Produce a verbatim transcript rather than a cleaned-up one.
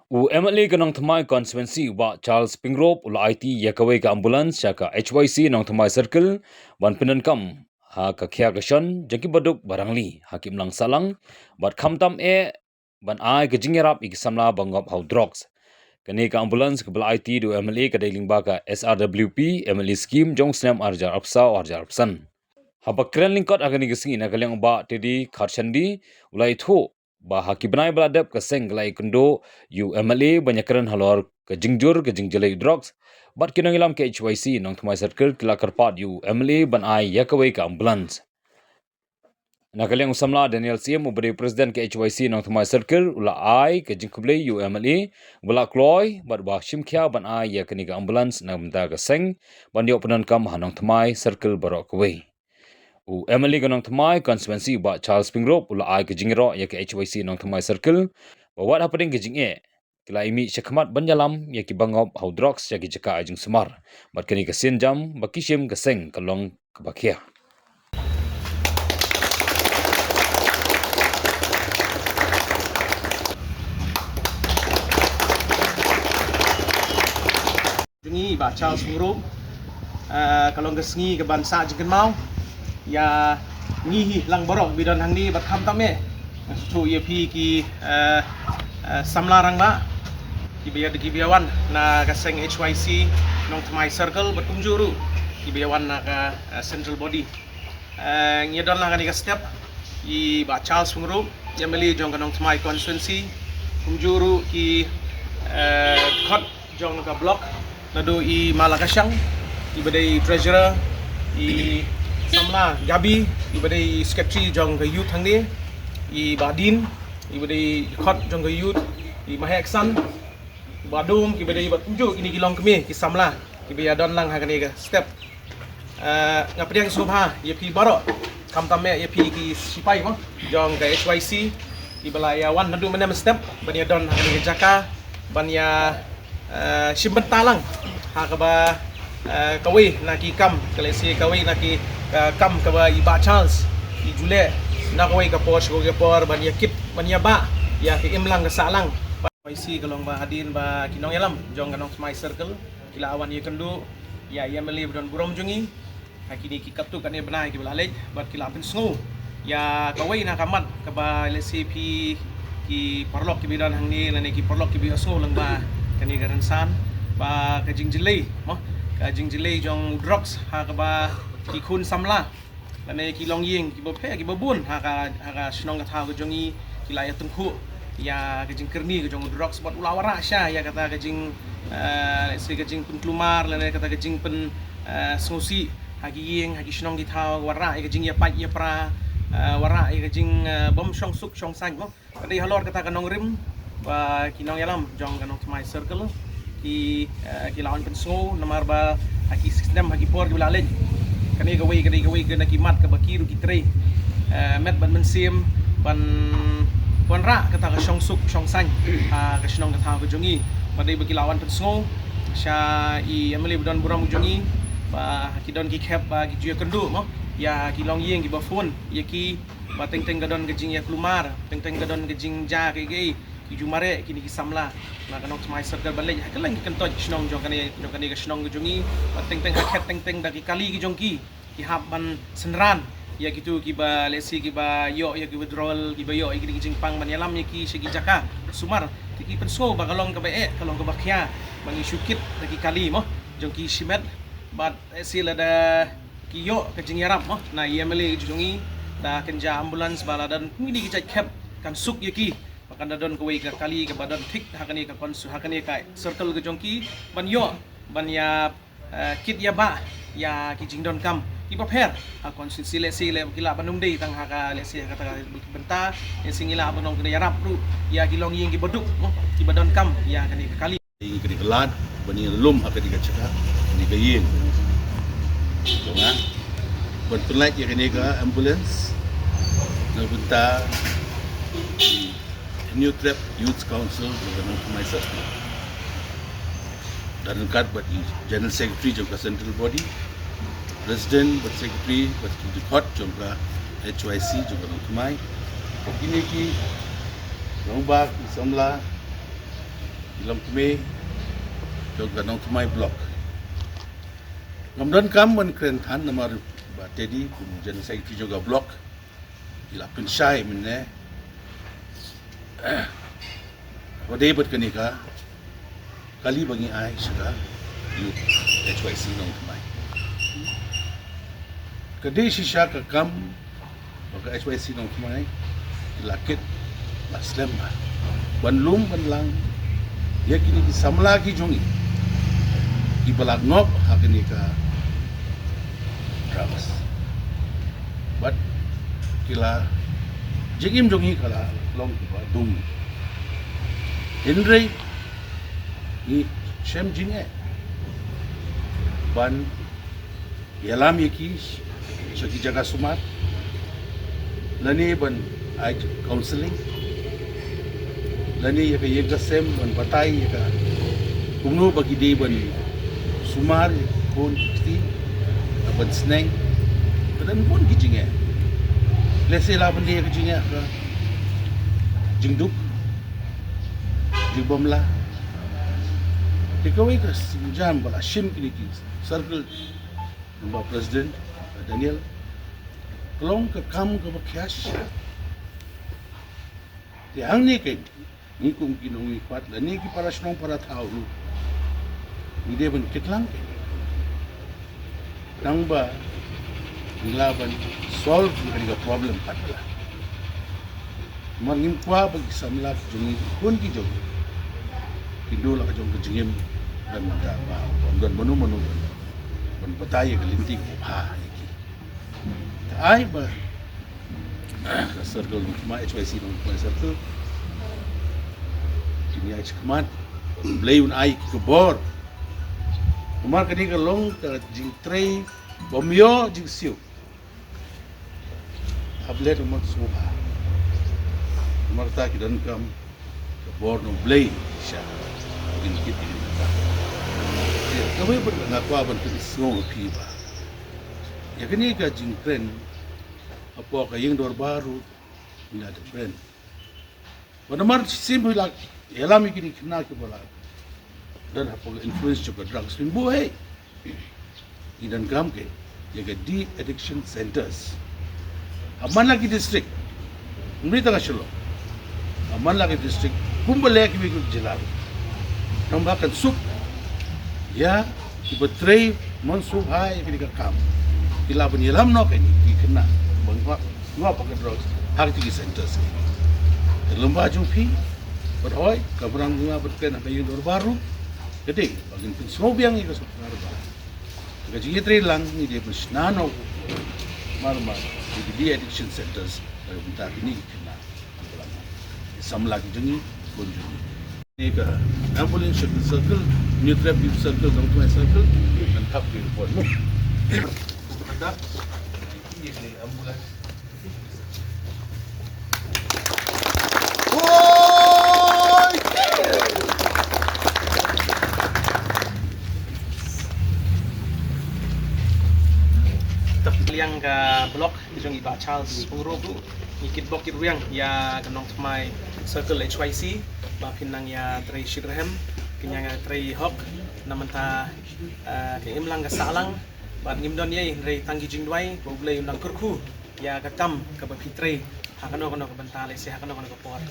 U M L A ka Nongthymmai Constituency, Bah Charles Pyngrope, u la aiti ïa kawei ka ambulance sha ka H Y C Nongthymmai Circle ban pyndonkam ha ka khia ka shon jong ki baduk ba rangli ha ki imlang sahlang, bad khamtam eh ban ai ka jingïarap ïa ki samla ba ngop ha u drugs. Kane ka ambulance kaba la aiti da u M L A ka dei lyngba ka S R W P M L A scheme jong u snem ar hajar arphew saw ar hajar arphew san. Haba kren lyngkot ha kane ka sngi na ka liang u Bah Teddy Kharshandi, u la ïathuh ba ha ki bnai ba la dep ka seng ka la ïakynduh ïa u M L A ban ïakren halor ka jingjur ka jingjlei u drugs, bad ki nongïalam ka H Y C Nongthymmai Circle ki la kyrpad ïa u M L A ban ai ïa kawei ka ambulance. Na ka liang u samla Daniel Syiem, uba dei u president ka H Y C Nongthymmai Circle, u la ai ka jingkhublei ïa u M L A uba la kloi bad uba shim khia ban ai ïa kane ka ambulance na ka bynta ka seng ban ïoh pyndonkam ha Nongthymmai Circle baroh kawei. U M L A ka Nongthymmai Constituency, Bah Charles Pyngrope, u la ai ka jingïaroh ïa ka H Y C Nongthymmai Circle ba wat hapdeng ka jingeh, ki la ïa mih shakhmat ban ïalam ïa ki ba ngop ha u drugs sha ki jaka ai jingsumar, bad kane ka sienjam ba ki shim ka seng ka long kaba khia. Jong ngi Bah Charles Pyngrope, eh, ka long ka sngi kaban sah jingkynmaw ïa ngi hi lang baroh kiba don hangne, bad khamtam eh nga sngewthuh ïa phi ki, eh, eh, samla rangbah kiba ïa, kiba ïa wan na ka seng H Y C Nongthymmai Circle, bad kumjuh ruh kiba ïa wan na ka, eh, central body. Eh, ngi don lang ha kane ka step i Bah Charles Pyngrope, i M L A jong ka Nongthymmai Constituency, kumjuh ruh ki, eh, khot jong ka block, naduh i Ma Lakashang, iba dei treasurer, i samla Gabi, iba dei secretary jong ka youth hangne, i Bah Din, iba dei khot jong ka youth, i Mahek San, Bah Dum, kiba dei bad kumjuh kine ki longkmie ki samla kiba ïa don lang ha kane ka step. Eh, nga pdiang sngewbha ïa phi baroh, khamtam eh ïa phi ki sipai mo jong ka H Y C kiba la ïa wan naduh mynne mynstep ban ïa don ha kane ka jaka ban ïa, eh, shim bynta lang ha kaba, eh, kawei na ki kam, ka lehse kawei na ki, eh, kam kaba i Bah Charles i ju leh na kawei ka por sha kawei ka por ban ïa kit ban ïa bah ïa ka imlang ka sahlang. H Y C ka long ba hadien ba ki nongïalam jong ka Nongthymmai Circle ki la wan ïakynduh ïa i M L A ba don burom jong ngi ha kine ki katto katne bnai kiba la leit, bad ki la pynsngew ïa kawei na ka mat kaba lehse phi ki paralok kiba don hangne lane ki paralok kiba ïohsngew lyngba kane ka rynsan, ba ka jingjlei mo, ka jingjlei jong u drugs ha kaba ki khun samla lane ki longïing kiba pher kiba bun ha ka, ha ka shnong ka thaw ka jong ngi ki la ïa tyngkhuh ïa ka jingkyrni ka jong u drugs, bad u la wanrah sha ïa kata ka jing, eh, lehse ka jingpynkulmar lane kata ka jingpyn, eh, sngewsih ha ki ïing ha ki shnong ki thaw, wanrah ïa ka jingïapait ïapra, eh, wanrah ïa ka jing, eh, bym shong suk shong saiñ mo. Ka dei halor kata ka nongrim ba ki nongïalam jong ka Nongthymmai Circle ki, eh, ki la wan pynsngew namar ba ha ki snem ha ki por kiba la leit kane kawei, ka dei kawei ka na ki mat kaba ki ruh ki trei, eh, met bad mynsiem ban wanrah kata ka shong suk shong saiñ ha ka shnong ka thaw ka jong ngi. Ba dei ba ki la wan pynsngew sha i M L A ba don burom jong ngi ba ki don ki khep ba ki ju ïakynduh mo ïa ki longïing kiba phone ïa ki ba teng teng ka don ka jingïakulmar, teng teng ka don ka jingjia kaei kaei, ki ju mareh kine ki samla na ka Nongthymmai Circle ban leit ha kylleng ki kyntoit shnong jong kane, jong kane ka shnong ka jong ngi, ba teng teng ha khet teng teng da ki kali ki jong ki, ki hap ban synran ïa kito kiba lehse kiba ïoh ïa ki withdrawal, kiba ïoh ïa kine ki jingpang ban ïalam ïa ki sha ki jaka sumar. Te ki pynsngew ba ka long kaba eh, ka long kaba khia ban ïa shu kit da ki kali mo jong ki shimet, bad lehse lada ki ïoh ka jingïarap mo na i M L A jong ngi, da kynja ambulance ba la don kine ki jait khep kan suk ïa ki, ba kan da don kawei ka kali kaba don thik ha kane ka konsu, ha kane ka circle ka jong ki ban ïoh ban ïa, eh, kit ïa bah ïa ki jingdonkam kiba pher ha konstituensi. Lehse leh ki lah ban ym dei tang ha ka, lehse ha kata ka bynta, lehse ngi lah ban ong kane ïarap ruh ïa ki longïing kiba duk mo, kiba donkam ïa kane ka kali. Ïa kane ka lad ban ïa lum ha kane ka jaka, kane ka ïing. Tang ban pynlait ïa kane ka ambulance na bynta Hynñiewtrep Youth Council jong ka Nongthymmai Circle. Da ryngkat bad i General Secretary jong ka Central Body, President bad Secretary bad ki dkhot jong ka H Y C jong ka Nongthymmai. Kine ki rangbah, ki samla, Longkmie jong ka Nongthymmai Block. Ngam donkam ban kren than namar ba Teddy kum u General Secretary jong ka block i la pynshai mynne. Wat dei bad kane ka kali ba ngi ai sha ka youth H Y C Nongthymmai. Ka dei shisha ka kam ba ka H Y C Nongthymmai ki la kit la slem ba ban lum ban lang ïa kine ki samla ki jong ngi kiba la ngop ha kane ka drugs. Bad ki la jingim jong ngi ka la long kiba dum. Hynrei ngi shem jingeh ban ïalam ïa ki sha ki jaka sumar, lane ban ai counseling, lane ïa ka ïing ka sem ban batai ïa ka kumno ba ki dei ban sumar ïa ka khun ka kti, ban sneng. Ka don bun ki jingeh. Lehse lah ban dei ïa ka jingeh ka jingduk, jingbym lah. Te kawei ka sienjam ba la shim kine ki circle Namar President Daniel, ka long ka kam kaba khia shisha. Te hangne kein ngi kum ki nongmihkhmat lane ki para shnong para thaw ruh ngi dei ban kitlang kein, tang ba ngi lah ban solve ïa kane ka problem pat ba la. Namar ngim kwah ba ki samla ki jong ngi, ki khun ki jong ngi kin duh la ka jong ka jingim ban da ba ym don mano mano ban batai ïa ka lynti kaba bha ïa ki. Te ai ba ka circle Nongthymmai, H Y C Nongthymmai circle, kin ïa shikmat, Blei un ai ki ka bor. Namar kane ka long ka jingtrei bym ïoh jingsiew. Hap leh u mon sngewbha. Namar kata ki donkam ka bor na U Blei sha ba kin kit ïa kane ka kam. Te kawei pat nga kwah ban pynsngew ïa phi ba ïa kane ka jingkren hapoh ka ïing dorbar ruh ngi la dep kren. Ba namar shisien ba la ïalam ïa kine ki khynnah kiba la don hapoh ka influence jong ka drugs, phin buh hei. Ngi donkam kein ïa ka de-addiction centers ha man la ki district. Ym dei tang ha Shillong, ha man la ki district, kumba leh kiwei ki jylla ruh. Namar kan suk ïa kiba trei mon sngewbha ïa kane ka kam, ki lah ban ïalam noh kein ïa ki khynnah ba ngop ngop ha ka drugs ha kine ki centers. Te lem bad jong phi, bad hoi ka brang nga bad kren ha ka ïing dorbar ruh, ka dei ba ngin pynsngew biang ïa ka sorkar ba ka jingïatreilang ngi dei ban shna noh mar mar ïa ki de-addiction centers na ka bynta kine ki khynnah. Samla ki jong ngi, khun jong ngi. Kane ka ambulance sha ka circle, New Trep Youth Circle, Nongthymmai Circle, kan thap ki report mo. Kata, ki ambulance. Oi! Tap liang ka block jong i Bah Charles Pungro, ngi kitbok kitrwiang ïa ka Nongthymmai Circle H Y C ba phin nang ïatrei shitrhem, kin ïatrei hok na ka bynta, eh, ka imlang ka sahlang. Bad ngim don ei ei hynrei tang ki jingduwai ba U Blei un nang kyrkhu ïa ka kam kaba phi trei ha kano kano ka bynta lehse ha kano kano ka por.